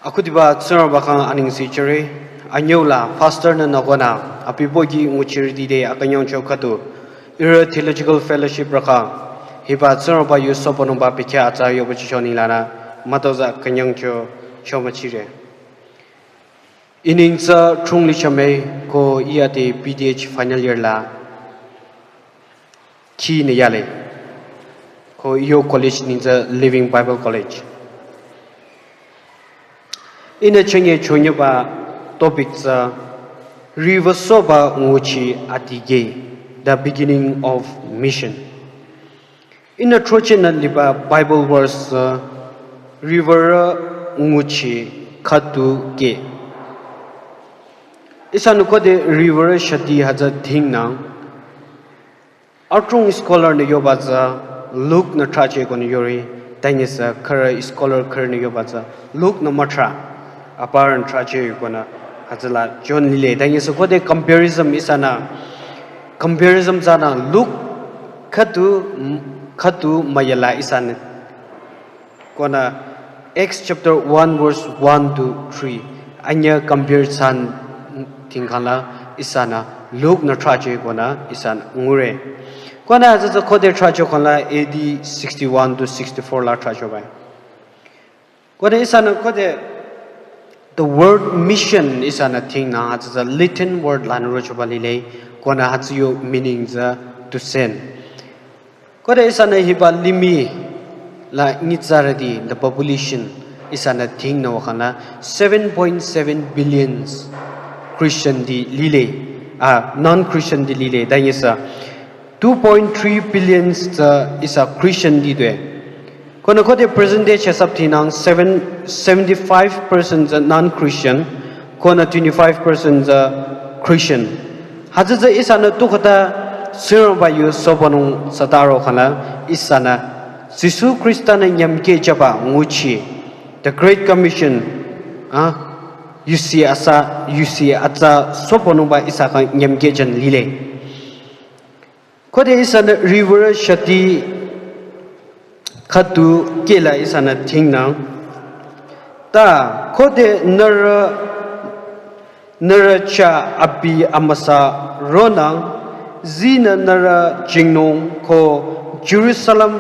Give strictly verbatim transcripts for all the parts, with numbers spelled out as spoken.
Akhudiba Tsingrangba khyang anengse jüre, anyüu la pastor nü nükonü, abi pohki nguchirüti te akünyangcho khüdu, ihrü theological fellowship rükha, hiba Tsingrangba yu sohpünungba bekhyah atsa yoba chicho nenglanü, mütozah künyangcho chomüchire. Ih neng tsü Chungli Chame ko ih ade B Th final year la khinü yale. Ko iyo college neng tsü Living Bible College. Ihnü chünye chonyeba topic tsü riwürüsohba nguchi adige, the beginning of mission. Ihnü throchehnü liba Bible verse tsü riwürü nguchi khüdu ke. Ihsanü khode riwürü shati hütsü dhingnang. Adrong scholar nü yoba tsü Luke nü thrahcheh konü yore, tanyisü khürü scholar khürünü yoba tsü Luke nü müthrah, aparünü thrahcheh konü hütsüla John lile. Tanyisü khode comparison ihsanü, comparison tsünü Luke khüdu, khüdu müyala ihsanü konü Acts chapter one verse one to three. Anyüh compare thsan dhingkhangla ihsanü Luke nü thrahcheh konü ihsanü ngure. Konü hütsü tsü khode thrahcho khangla A D sixty-one to sixty-four la thrahchoba. Konü ihsanü khode the word mission ihsanü dhingnang hütsü tsü Latin word lanü rochoba lile. Konü hütsü yo meaning tsü to send. Khode ihsanü hiba limih la nyitsarüti, the population, ihsanü dhingnü wükhangla seven point seven billions Christian ti lile, ah, non-Christian ti lile, tanyisü two point three billions tsü ihsa Christian ti tue. Konü khode percentage hisab dhingnang seven, seventy-five percent tsü non-Christian, konü twenty-five percent tsü Christian. Hütsü tsü ihsanü tu khüta Tsingrangba yu sohpünung tsütaro khangla ihsanü Jisu Khrista nü nyümkeh jüba nguchi, the Great Commission, ah, yusi asa, yusi atsa sohpünungba ihsa khyang nyümkeh jünü lile. Khode ihsanü riwürü shati khüdu kehla ihsanü dhingnang. Ta khode nührü, nührü chah abi amüsa ronang, zinü nührü jingnung ko Jerusalem,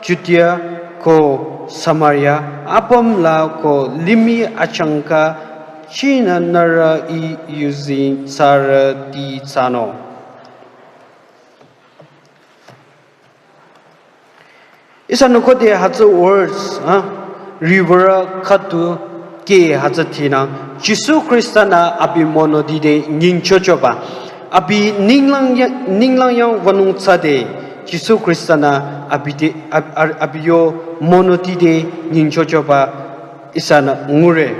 Judea ko Samaria apüm la ko limih achangka chinü nührü I yuzeng thsarüti thsanung. Ihsanü khode hütsü words, ah, riwürü khüdu keh hütsü dhingnang, Jisu Khrista nü abi monoti te nyingchochoba, abi ninglang ya-, ninglang yang wünung thsade, Jisu Khrista nü abi te, ab-, ab-, abi yo monoti te nyingchochoba ihsanü ngure.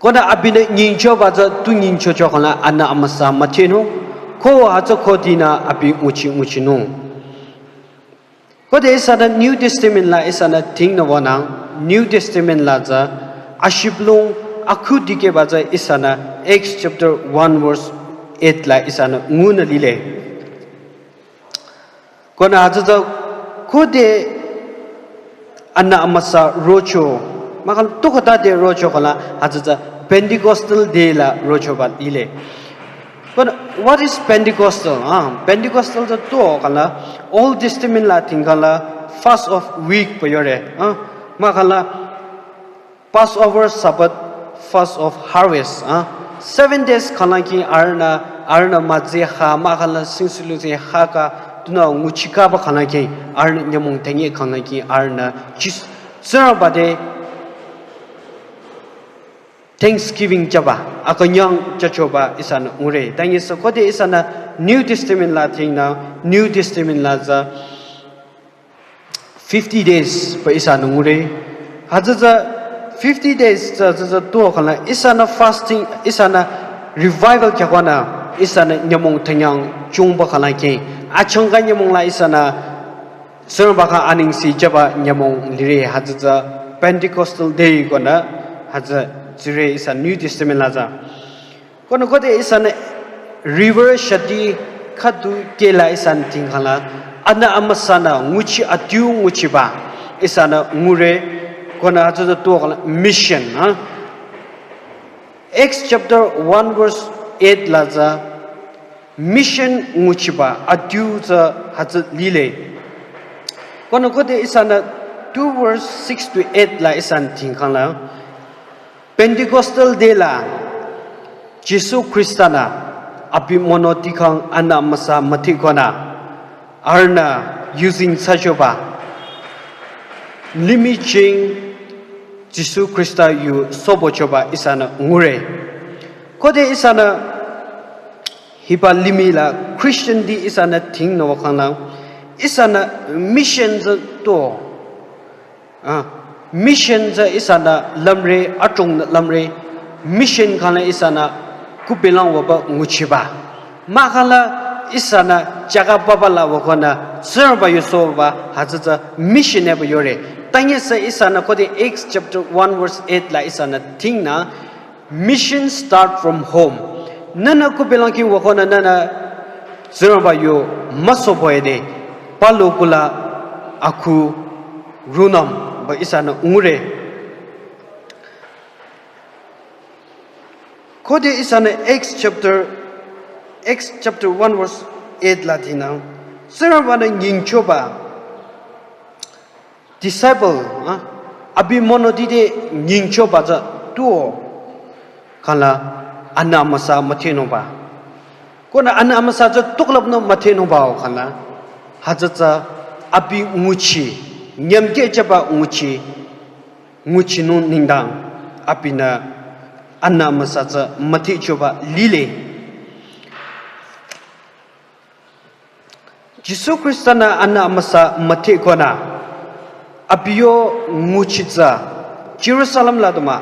Konü abinü nyingchoba tsü tu nyingchocho khangla anü amüsa müdhenung, ko hütsü khodinü abi nguchi nguchinung. Khode ihsanü New Testament la ihsanü dhingnü wünang, New Testament la tsü ashibülung akhu dikehba tsü ihsanü Acts chapter one verse eight la ihsanü ngunü lile. Konü hütsü tsü khode anü amüsa rocho, mahkhang tu khüta te rocho khangla hütsü tsü Pentecostal day la rochoba lile. Konü what is Pentecostal? Ah, Pentecostal tsü tu khangla Old Testament la dhingkhangla First of Week pü yore. Ah, mahkhangla Passover, Sabbath, First of Harvest, ah, seven days khanglang ki arühnü, arühnü mütse ha, mahkhangla singsilu tse ha ka, tunüo nguchikaba khanglang ki, arühnü nyümong thenye khanglang ki, arühnü jis, Tsingrangba te Thanksgiving jüba, akünyang jüchoba ihsanü ngure. Tanyisü khode ihsanü New Testament la dhingnü, New Testament la tsü fifty days pü ihsanü ngure. Hütsü tsü fifty days tsü, tsü, tsü tu khangla ihsanü fasting, ihsanü revival khyakwanü, ihsanü nyümong thenyang chungba khanglang ki, achangka nyümong la ihsanü Tsingrangba khyang anengse jüba nyümong lire, hütsü tsü Pentecostal day konü hütsü tsire ihsa New Testament la tsü. Konü khode ihsanü riwürü shati khüdu kehla ihsanü dhingkhangla, anü amüsanü nguchi adiu nguchiba ihsanü ngure. Konü hütsü tsü tuo kala mission, ha? Acts chapter one verse eight la tsü mission nguchiba adiu tsü hütsü lile. Konü khode ihsanü two verse six to eight la ihsanü thingkhang la Pentecostal day la Jisu Khrista-nü abi mono tikhang anü müsa müthi konü arühnü using thsachoba limih ching Jisu Khrista yu sobochoba ihsanü ngure. Khode ihsanü hiba limih la Christian ti ihsanü thingnü wükhangla ihsanü mission tsü tuo. Ah, mission tsü ihsanü lümre, adrongnü lümre, mission khangla ihsanü kupilang wüba nguchiba. Mahkhangla ihsanü jaga papa la wükonü Tsingrangba yu soba hütsü tsü mission eba yore. Tanyisü ihsanü khode Acts chapter one verse eight la ihsanü thingnü mission start from home. Nühnü kupilang kih wükonü nühnü Tsingrangba yu müsobo ede palu kula akhu rungnümba ihsanü ngure. Khode ihsanü Acts chapter, Acts chapter one verse eight la tinü Tsingrangba-nü nyingchoba disciple, ha? Abi mono tite nyingchoba tsü tuo kala anü müsa müthinungba. Konü anü müsa tsü tuklüpnü müthinungba o kala hütsü tsü abi nguchi, nyümkehchoba nguchi, nguchinung nengdang abinü anü müsa tsü müthichoba lile. Jisu Khrista-nü anü müsa müthi konü abi yo nguchi tsü Jerusalem la du mah,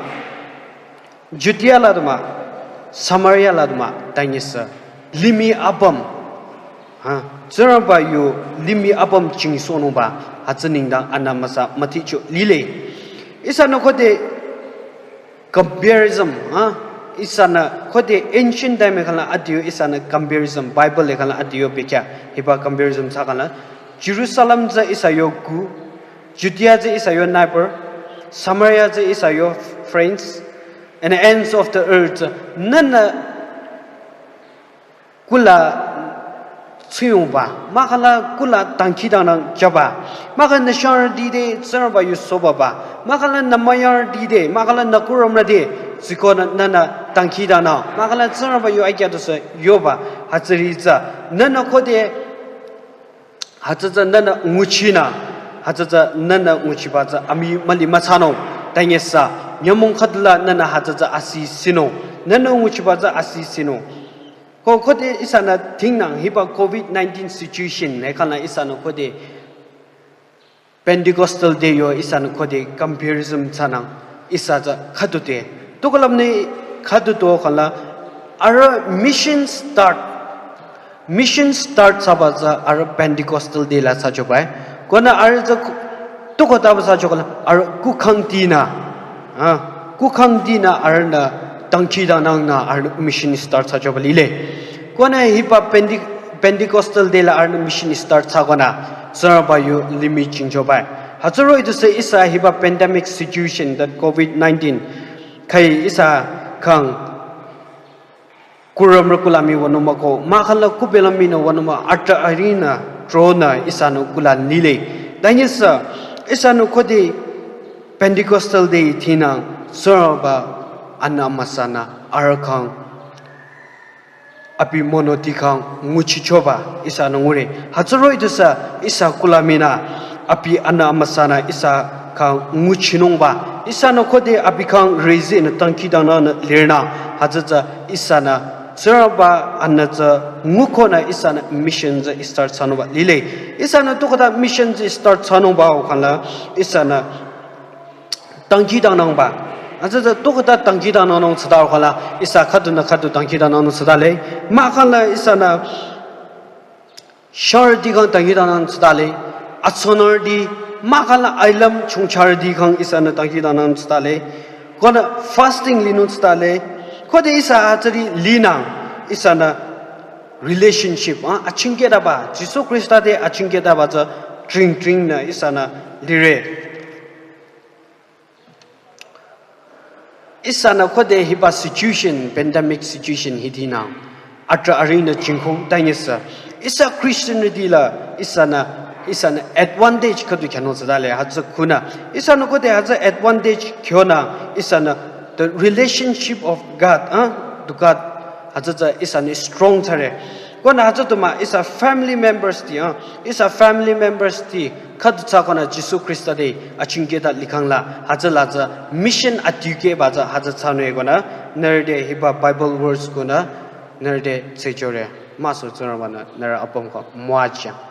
Judea la du mah, Samaria la du mah tanyisü limih apüm, ha, Tsingrangba yu limih apüm chingsohnungba hütsü nengdang anü müsa müthicho lile. Ihsanü khode comparison, ha? Ihsanü khode ancient time khangla adiu ihsanü comparison, Bible khangla adiu bekhyah. Hiba comparison thsa khangla Jerusalem tsü ihsa yo ku, Judea tsü ihsa yo neighbor, Samaria tsü ihsa yo friends, and the ends of the earth. Nühnü kula tsuyongba, mahkhangla kula dangkhidangnang jüba, mahkhang nü shangrüti te Tsingrangba yu sobaba, mahkhangla nü müyangrüti te, mahkhangla nü kurümrü te, tsikonü nühnü dangkhidangnang, mahkhangla Tsingrangba yu akya tusü yoba, hütsüri tsü, nühnü khode, hütsü tsü nühnü nguchinü, hütsü tsü nühnü nguchiba tsü amii müli müthsanung, tanyisü, nyümong khüdula nühnü hütsü tsü asi sinung, nühnü nguchiba tsü asi sinung. Ko khode ihsanü thingnang hiba covid nineteen situation ne khangla ihsanü khode Pentecostal day yo ihsanü khode comparison thsanang ihsa tsü khüdu te. Tuklümnü khüdu to khangla arüh mission start, mission start thsaba tsü arüh Pentecostal day la thsachoba e. Konü arüh tsü ku-, tuko taba thsacho khangla arüh kukhangtinü, ha, kukhangtinü arühnü dangkhidangnangnü arüh mission start thsachoba lile. Konü hiba Pente-, Pentecostal day la arühnü mission start thsa konü Tsingrangba yu limih chingchoba e. Hütsüro itusü ihsa hiba pandemic situation that covid nineteen khai ihsa khyang kurümrü kula mii wünung mah ko, mahkhangla kupilang mii nü wünung mah, atrah arinü, tronü, ihsanü kula lile. Tanyisü, ihsanü khode Pentecostal day thinang, Tsingrangba anü müsanü, arüh khyang, abi mono tikhang, nguchichoba, ihsanü ngure. Hütsüro itusü, ihsa kula mii nü, abi anü müsanü ihsa khyang nguchinungba. Ihsanü khode abi khyang rezeh nü dangkhidangnangnü lirnü. Hütsü tsü ihsanü Tsingrangba anü tsü ngukonü ihsanü mission tsü start thsanungba lile. Ihsanü tukhata mission tsü start thsanungba o khangla ihsanü dangkhidangnangba. Hütsü tsü tukhata dangkhidangnangnung thsata o khangla ihsa khüdunü khüdu dangkhidangnangnung thsatale. Mahkhangla ihsanü shangrüti khyang dangkhidangnang thsatale, atsongrüti, mahkhangla ailüm chongcharüti khyang ihsanü dangkhidangnang thsatale, konü fasting linung thsatale, khode ihsa hütsüri linang, ihsanü relationship, ah, achingketaba, Jisu Khrista te achingketaba tsü tring tringnü ihsanü lire. Ihsanü khode hiba situation, pandemic situation hidinü, atrah arinü chingkong tanyesa, ihsa Christianrüti la ihsanü, ihsanü advantage khüdu khyano tsüdale, hütsü khunü, ihsanü khode hütsü advantage khyonü, ihsanü the relationship of God, ah, to God, hütsü tsü ihsanü strong thsare. Konü hütsü tuma ihsa family members ti, ah, ihsa family members ti khüdu thsa konü Jisu Khrista te achingketa likhang la, hütsü la tsü mission atikehba tsü hütsü thsanung konü, nührü te hiba Bible verse konü, nührü te tsechore, maso Tsingrangbanü nührü apüm ko müwajüng.